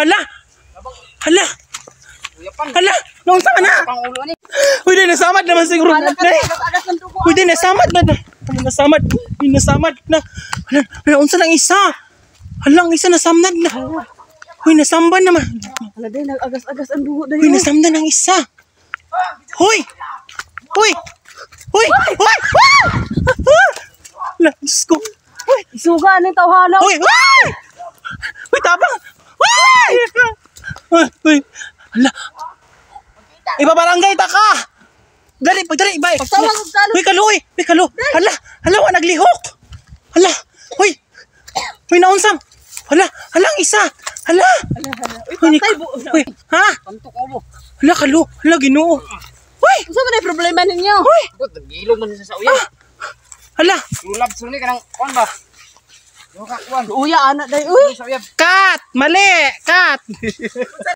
Hala! Hala! Uyapan. Hala! Naunsa ka na? Pang ulo ni. Uy, di, nasamad naman siguro. Day! Agas-agas ng dugo. Uy, di, nasamad na. Hala, nasamad. Uy, nasamad na. Hala, hala, unsa nang isa? Hala, ang isa nasamad na. Uy, nasamban naman. Hala day, nag-agas-agas ang dugo day. Uy, nasamdan ang isa. Hoy! Hoy! Hoy! Hoy! Ah! Ah! Hala, Diyos ko. Hoy! Isuga ning tawhana. Hoy! Hoy! Hoy, tapang! Hoy! Hoy! Hoy! Hala! Ibabarangay ta ka! Dali, pagdali, bay! Pagtawag og talo. Hoy, kalo, oy! Hoy, kalo! Hala! Hala, wa naglihok! Hala! Hoy! Hoy, naunsam! Hala! Hala, ang isa! Hala! Hala, hala. Uy, Hoy, patay bu. Hoy, ha? Pantok ulo. Hala, kalo! Hala, Ginoo! Hoy! Unsa man ay problema ninyo? Hoy! Gut, gilong man siya sa uyab. Hala! Lulab sur ni kanang kuan ba? Yung ka kuan. Uya ana day uy. Sa uyab. Cut! Mali! Cut!